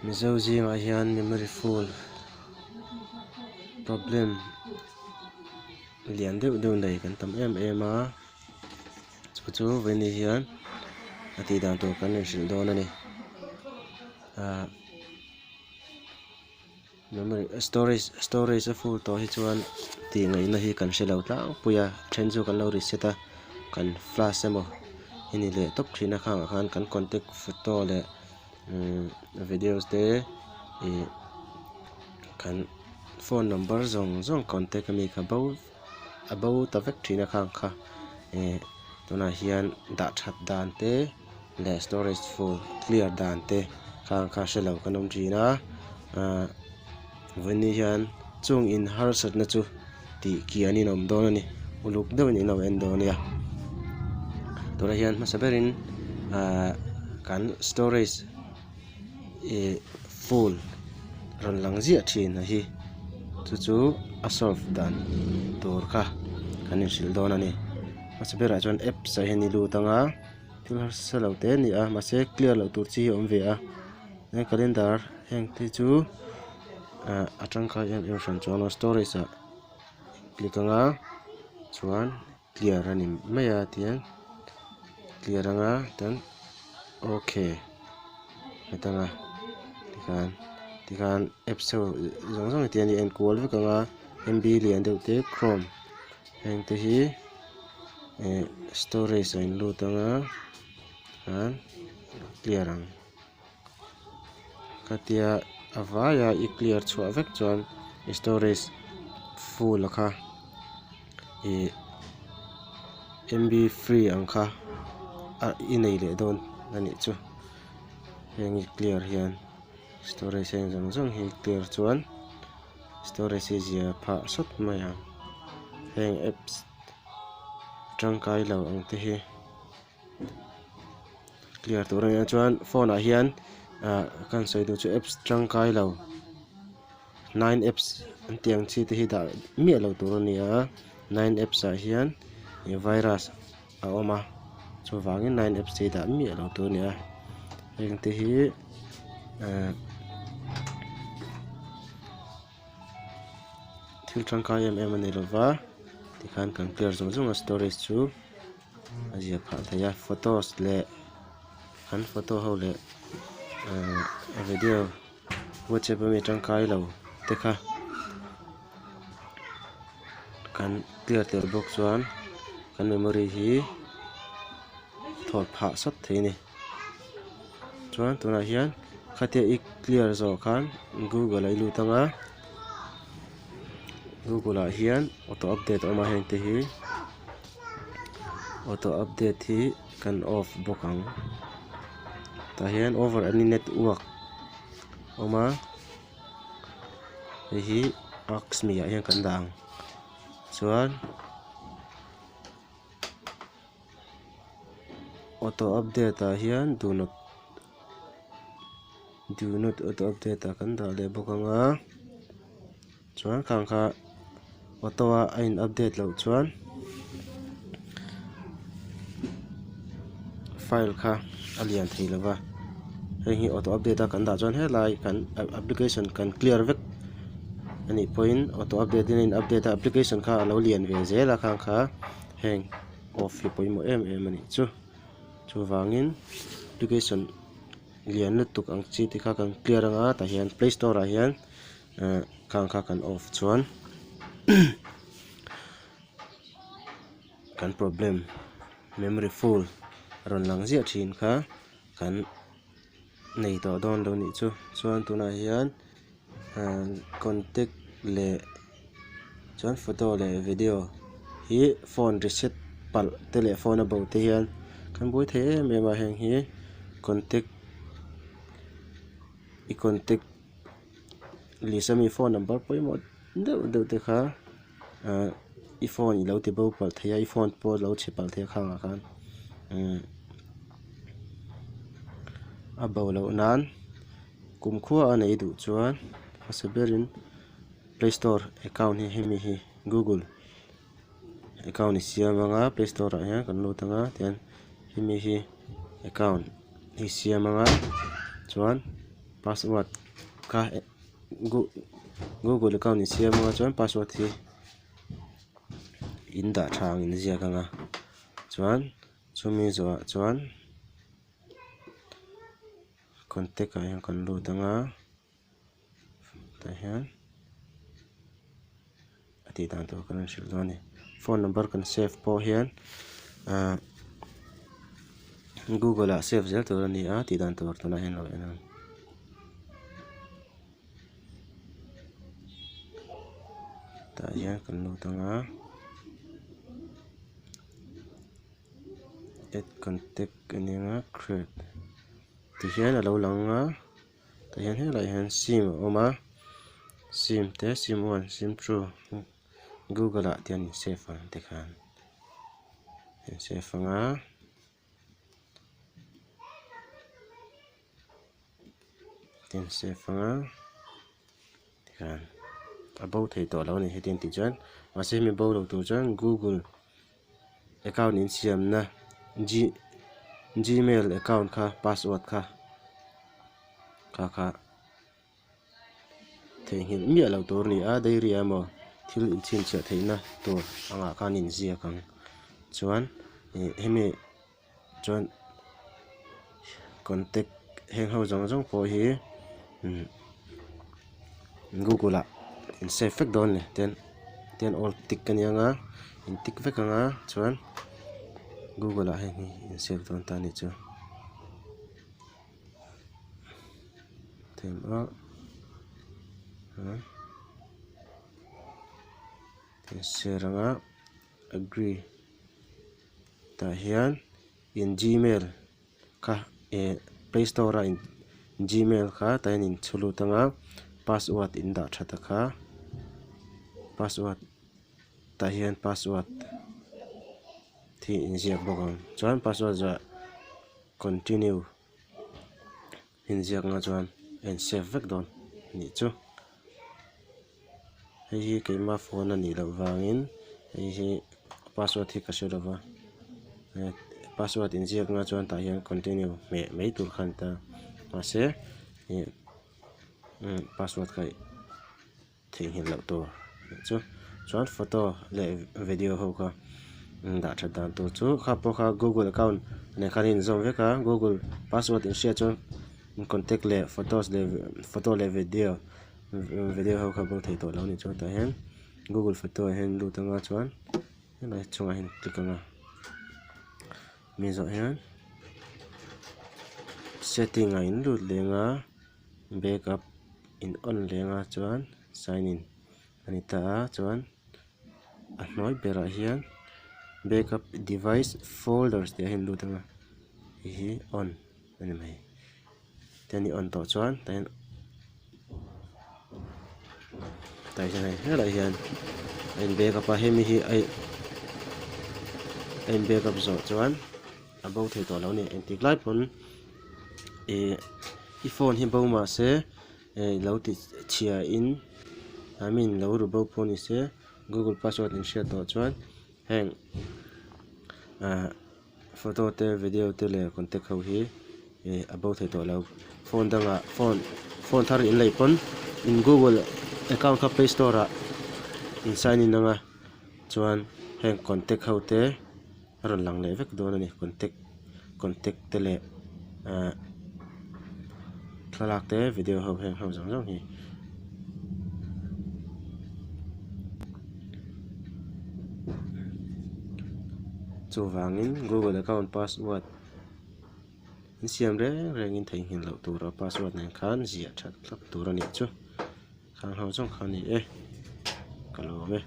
Mizo zingah hian memory full problem lian deuh deuh nei kan tam em em a chu chu vawiin hian a tih dan tur kan inhrilh dawn a ni ah memory storage storage a full tawh hi chuan tih ngaihna hi kan hre lo tlangpui a then chu kan lo reset a kan flash emaw hi ni leh tawp thin a khangah khan kan contact photo leh umm videos te ih kan phone number zawng zawng contact ami kha bo a bo ta vek thin a khang kha ih tunah hian dah that dan te leh storage full clear dan te khang kha hre lo kan awm thin a ahh vawiin hian chung in harsatna chu tih kian in a awm dawn a ni uluk deuhin in lo en dawn a nia tunah hian hmasa berin ahh kan storage ih full rawn lang ziah thin a hi chu chu a solve dan tur kha kan inhrilh dawn a ni hmasa berah chuan apps ah hian i lut ang a. Thil harsa lo te a ni a mahse clear loh tur chi hi a awm ve a he calendar heng te chu ah a tangkai em em hran chuan storage ah click anga chuan clear a ni mai a tiang clear anga chuan okay heta nga tikhan tikhan apps ho zawng zawng hi tian i en kual vek anga m b lian deuh te chrome heng te hi. Ih storage a in lut anga chuan clear ang khatia a vaia i clear chhuah vek chuan i storage full a kha ih m b free ang kha ah i nei leh dawn a nih chu heng i clear hian storage heng zawng zawng hi clear chuan storage hi zia phah sawt mai ang heng apps tangkai lo ang te hi clear tur a nia chuan phone ah hian ah kan sawi duh chu apps tangkai lo nine apps an tih ang chi te hi dah miah lo tur a ni a nine apps ah hian ih virus a awm a chuvangin nine apps te hi dah miah lo tur a ni a heng te hi ah. Thil tangkai em em a ni lova tikhan kan clear zawng zawng a storage chu a zia phah thei a photos leh an photo ho leh ahh video whatsapp ami tangkai lo te kha kan clear tel bawk chuan kan memory hi thawt phah sawt thei a ni. Chuan tunah hian khatia i clear zawh khan google ah i lut ang a google ah hian auto update a awm a heng te hi auto update hi kan off bawk ang tah hian over any network a awm a hei hi ask me ah hian kan dah ang chuan. Auto update ah hian do not do not auto update ah kan dah leh bawk ang a chuan khang kha auto a a in update loh chuan file kha a lian thei lo va heng hi auto update a kan dah chuan helai kan application kan clear vek a nih pawhin auto update in a in update a application kha a lo lian ve zel a khang kha heng. Off hi pawimawh em em a nih chu chuvangin application lian lutuk ang chi te kha kan clear anga tah hian play store ah hian ah khang kha kan off chuan kan problem memory full a rawn lang ziah thin kha kan nei tawh dawn lo nih chu chuan tunah hian ah contact leh chuan photo leh video hi phone reset palh te leh phone a bo te hian kan buai thei em em a heng hi contact i contact list ami phone number pawimawh deuh deuh te kha ah i phone ilo ti bo palh thei a i phone pawh alo chhe palh thei a khangah khan umm a bo loh nan kumkhua a nei duh chuan hmasa berin play store account hi hemi hi google account i siam anga play store ah hian kan lut anga tihian hemi hi account hi siam anga chuan. Password kha Google account in siam anga chuan password hi in dah tha ang in ziak anga chuan chumi zawhah chuan contact ah hian kan lut anga tah hian a tih dan tur kan rawn hrilh dawn a ni phone number kan save pawh hian ahh google ah save zel tur a ni a tih dan tur tunah hian lo en ang. Tah hian kan lut ang a add contact a ni ang a create tihian a lo lang ang a tah hian helaiah hian sim a awm a sim te sim one sim two google ah te an in save ang tikhan in save ang a. Tin save anga tikhan a bo thei tawh lo a ni hetiang tih chuan mahse hemi bo lo tur chuan google account insiamna g gmail account kha password kha kha kha. Theihnghilh miah loh tur a ni a diary ah emaw thil inchhinchhiah theihna tur angah khan inziak ang chuan ih hemi chuan contact heng ho zawng zawng pawh hi umm google ah in save vek dawn a ni tin tin all tick a ni ang a in tick vek ang a chuan google ah heng hi in save dawn ta a nih chu. Them a share anga agree tah hian in gmail kha eh play store a in gmail kha tah hian in chhu lut anga password in dah that a kha password tah hian password hi inziak bawk ang chuan password zah continue. Inziak na chuan a in save vek dawn a nih chu. Hei hi keima phone a nih loh vangin hei hi password hi ka hre lo va password inziak na chuan tah hian continue hmeh mai tur kha a ni ta mahse ih password kha theihnghilh loh tur chu chuan photo leh video ho kha dah that dan tur chu kha pawh kha google account nen khan a inzawm vek a google password in hriat chuan contact leh photos leh photo leh video video ho kha bo thei tawh lo a ni chuan tah hian google photo ah hian lut anga chuan helai chungah hian click anga mi zawh hian setting ah in lut leng a. Backup in on leng a chuan sign in a ni ta a chuan a hnuai berah hian backup device folders tih ah hian lut ang a hei hi on a ni mai tian i on tawh chuan tah hian tah hian hei helaiah hian a in backup a hemi hi a in backup zawh chuan a bo thei tawh lo a ni engtik lai pawn ih i phone hi bo mah se eh lo ti chhia in I mean lo ru bo pawh ni se google password in hriat tawh chuan heng ah photo te video te leh contact ho hi ih a bo thei tawh lo phone dangah phone phone thar in lei pawn in google account kha play store ah in sign in anga chuan heng contact ho te. A rawn lang leh vek dawn a ni contact contact te leh ahh thlalak te video ho heng ho zawng zawng hi. Chuvangin google account password an siam reng rengin theihnghilh loh tura password nen khan ziah that thlap tur a nih chu khang ho zawng kha a ni e ka lawm e.